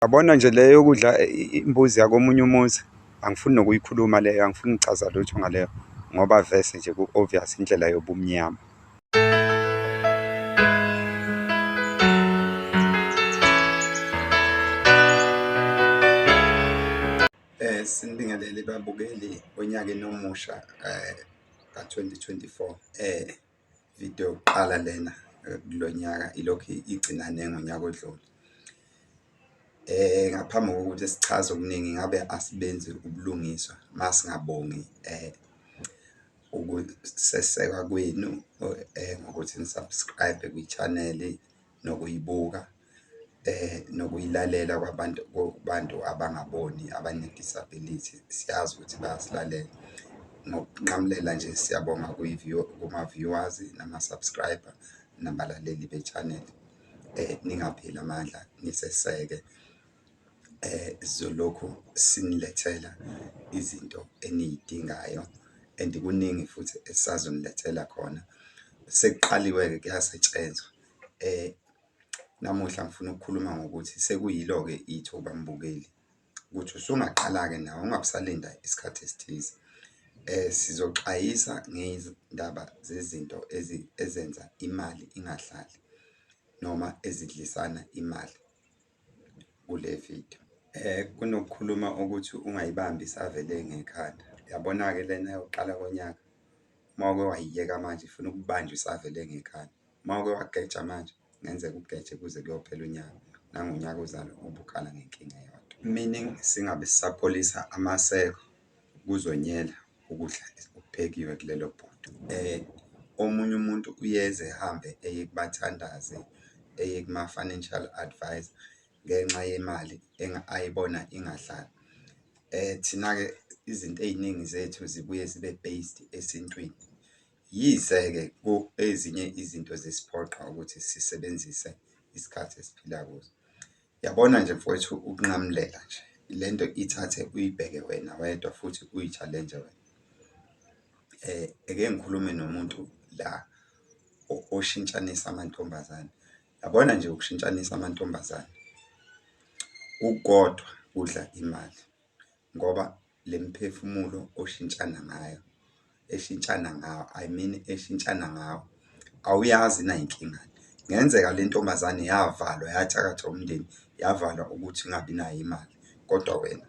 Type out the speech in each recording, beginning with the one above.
Yabona nje le yokudla imbuzi yakomunye umuzi, angifuni nokuyikhuluma leyo, angifuni ukuchaza lutho ngaleyo ngoba vese nje ku-obvious indlela yobumnyama. Sinibingelele babukeli onyakeni omusha ka-2024. Video yokuqala lena kulo nyaka ilokhu igcinane ngonyaka odlule. Ngaphambi kokuthi sichaze okuningi ngabe asibenzi ubulungiswa masingabongi ukuseseka kwenu ngokuthi ni-subscribe-e kwi-channel-i, nokuyibuka nokuyilalela kwabantu kubantu abangaboni abane-disability, siyazi ukuthi bayasilalela. Ngokunqamulela nje siyabonga kuma-viewers nama-subscriber nabalaleli be-channel. Ningapheli amandla niseseke, sizolokhu sinilethela izinto eniy'dingayo and kuningi futhi esisazonilethela khona. Sekuqaliwe-ke kuyasetshenzwa. Namuhla ngifuna ukukhuluma ngokuthi sekuyilo-ke ithuba mbukeli ukuthi usungaqala-ke nawe ungabe usalinda isikhathi esithize. Sizoxwayisa ngey'ndaba zezinto ezenza imali ingahlali noma ezidlisana imali kule vidiyo. Kunokukhuluma okuthi ungayibambi isavele ngekhanda. Uyabona-ke lena yokuqala konyaka, uma uke wayiyeka manje ifuna ukubanjwa isavele ngekhanda. Uma uke wageja manje kungenzeka ugeje kuze kuyophela unyaka, nangonyaka ozayo ubukhala ngenkinga eyodwa. Meaning singabe sisapholisa amaseko kuzonyela ukudla okuphekiwe kulelo bhodwe. Omunye umuntu uyeze ehambe eye kubathandazi, eye kuma-financial advisor ngenxa yemali ayibona ingahlali. Thina-ke izinto ey'ningi zethu zibuye zibe based esintwini. Yize-ke ezinye izinto zisiphoqa ukuthi sisebenzise isikhathi esiphila kuso. Yabona nje mfowethu ukunqamulela nje lento ithathe uyibheke wena wedwa futhi uyi-challenge-e wena. Ake ngikhulume nomuntu la oshintshanisa amantombazane. Yabona nje ukushintshanisa amantombazane kukodwa kudla imali ngoba le miphefumulo oshintshana ngayo eshintshana ngawo, I mean eshintshana ngawo awuyazi inayinkinga. Kungenzeka le ntombazane yavalwa yathakathwa umndeni, yavalwa ukuthi ingabi nayo imali kodwa wena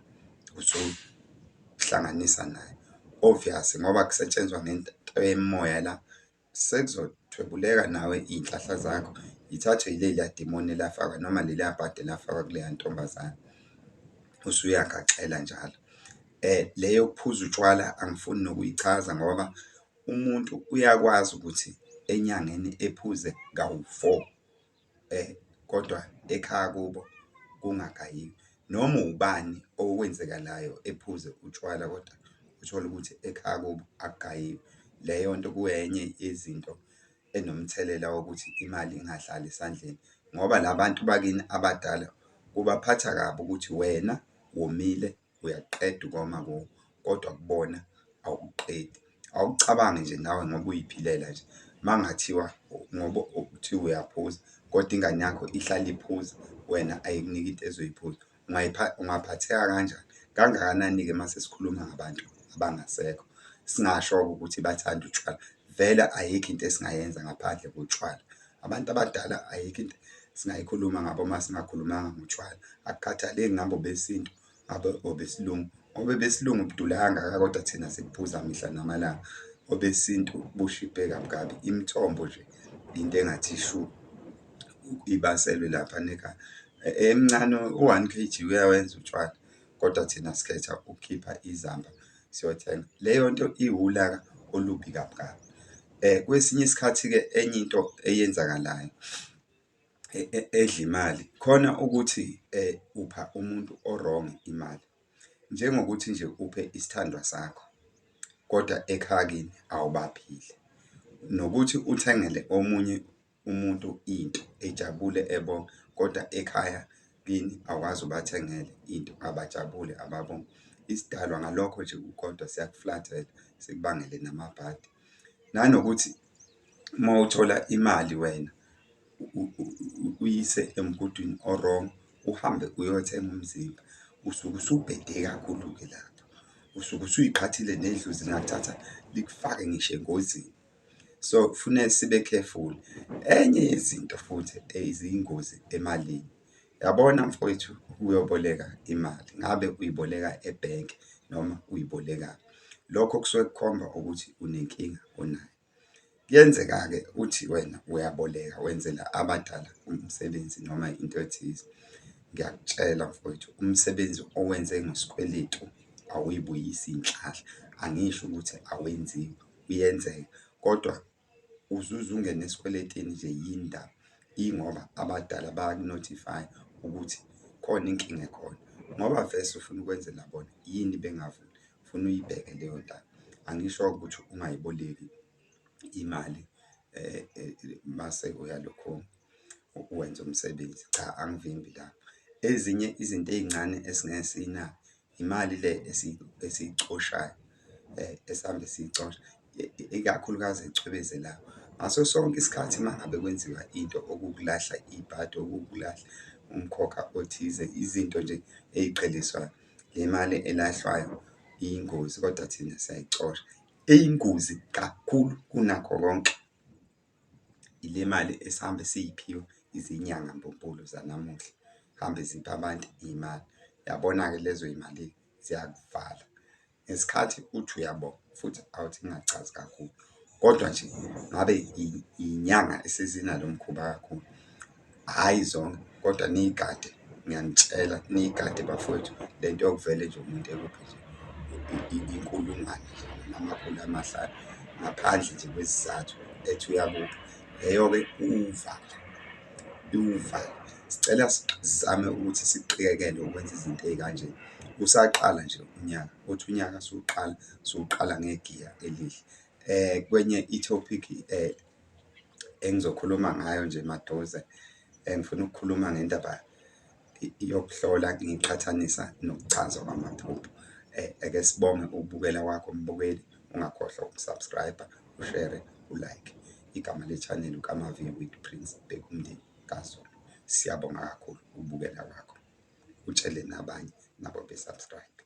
usuhlanganisa nayo. Obvious ngoba kusetshenzwa ngento yomoya la, sekuzothwebuleka nawe iy'nhlahla zakho yithathwe yileliya dimoni elafakwa noma leliya bhadi elafakwa kuleya ntombazane, usuyagaxela njalo. Le yokuphuza utshwala angifuni nokuyichaza ngoba umuntu uyakwazi ukuthi enyangeni ephuze kawu-four kodwa ekhaya kubo kungagayiwa. Noma ubani okwenzekalayo ephuze utshwala kodwa uthole ukuthi ekhaya kubo akugayiwa. Leyo nto kuyenye yezinto enomthelela wokuthi imali ingahlali esandleni ngoba la bantu bakini abadala kubaphatha kabi ukuthi wena womile uyaqeda ukoma kodwa kubona awukuqedi. Awucabange nje nawe ngoba uy'philela nje uma kungathiwa ngoba kuthiwa uyaphuza kodwa ingane yakho ihlale iphuza wena ayikuniki into ezoyiphuza, ungaphatheka kanjani? Kangakanani-ke mase sikhuluma ngabantu abangasekho, singasho-ke ukuthi bathanda utshwala, vele ayikho into esingayenza ngaphandle kotshwala. Abantu abadala ayikho into esingayikhuluma ngabo uma singakhulumanga ngotshwala, akukhathaleki ngabe obesintu ngabe obesilungu, ngoba obesilungu budula kangaka kodwa thina sibuphuza mihla namalanga. Obesintu bushibhe kabi kabi, imithombo nje into engathi shu ibaselwe laphana ekhaya. Emncane u-one KG uyawenza utshwala kodwa thina sikhetha ukukhipha izamba siyothenga. Leyo nto iwulaka olubi kabi kabi. Kwesinye isikhathi-ke enye into eyenzakalayo edla imali khona ukuthi upha umuntu o-wrong imali, njengokuthi nje uphe isithandwa sakho kodwa ekhaya kini awubaphile, nokuthi uthengele omunye umuntu into ejabule ebonga kodwa ekhaya kini awukaze ubathengele into, abajabule ababongi. Isidalwa ngalokho nje kukodwa siyakuflathela sikubangele namabhadi. Nanokuthi uma uthola imali wena uyise emgudwini o-wrong, Uhambe uyothenga umzimba, usuke usubhede kakhulu-ke lapho, usuke usuy'qhathile nedlozi lingakuthatha likufake ngisho engozini. So, kufuneka sibe careful. Enye yezinto futhi eziyingozi emalini, yabona mfowethu uyoboleka imali ngabe uyiboleka ebhenki noma uyibolekaphi, lokho kusuke kukhomba ukuthi unenkinga onayo. Kuyenzeka-ke uthi wena uyaboleka wenzela abadala umsebenzi noma into ethize. Ngiyakutshela mfowethu, umsebenzi owenze ngesikweletu awuyibuyisi inhlahla. Angisho ukuthi awenziwa, uyenzeka kodwa uzuze ungene esikweletini nje yini ndaba? Ingoba abadala bayaku-notify-a ukuthi khona inkinga ekhona ngoba vese ufuna ukwenzela bona, yini bengavuni? Funa uyibheke leyo ndaba. Angisho-ke ukuthi ungayiboleki imali mase uyalokhu wenza umsebenzi, cha angivimbi lapho. Ezinye izinto ey'ncane esingeke siy'nake imali le esiyicoshayo esihambe siyicosha, ikakhulukazi ecwebezelayo. Ngaso sonke isikhathi uma ngabe kwenziwa into okuwukulahla ibhadi, okuwukulahla umkhokha othize, izinto nje ey'qheliswayo, le mali elahlwayo iyingozi kodwa thina siyayicosha. Eyingozi kakhulu kunakho konke ile mali esihambe siyiphiwa izinyanga mbumbulu zanamuhla, hambe zipha abantu iy'mali. Uyabona-ke lezo y'mali ziyakuvala ngesikhathi uthi uyabonga futhi awuthi ngingachazi kakhulu, kodwa nje ngabe iy'nyanga esezinalo mkhuba kakhulu, hhayi zonke kodwa niy'gade ngiyanitshela niy'gade bafowethu. Le nto yokuvele nje umuntu ekuphe nje inkulungwane nje noma amakhulu amahlanu ngaphandle nje kwesizathu ethi uyakupha, leyo-ke iwuvalo, iwuvalo. Sicela sizame ukuthi sikuqikekele ukwenza izinto ey'kanje usaqala nje unyaka, uthi unyaka siwuqala siwuqala ngegiya elihle. Kwenye ithophikhi engizokhuluma ngayo nje maduze ngifuna ukukhuluma ngendaba yokuhlola ngiqhathanisa nokuchazwa kwamaphupho. Ake sibonge ukubukela kwakho mbukeli, ungakhohlwa uku-subscribe-a, ushere, u-like. Igama le-channel uKamaviyo with Prince Bhekumndeni kaZulu. Siyabonga kakhulu ukubukela kwakho, utshele nabanye nabo be-subscribe.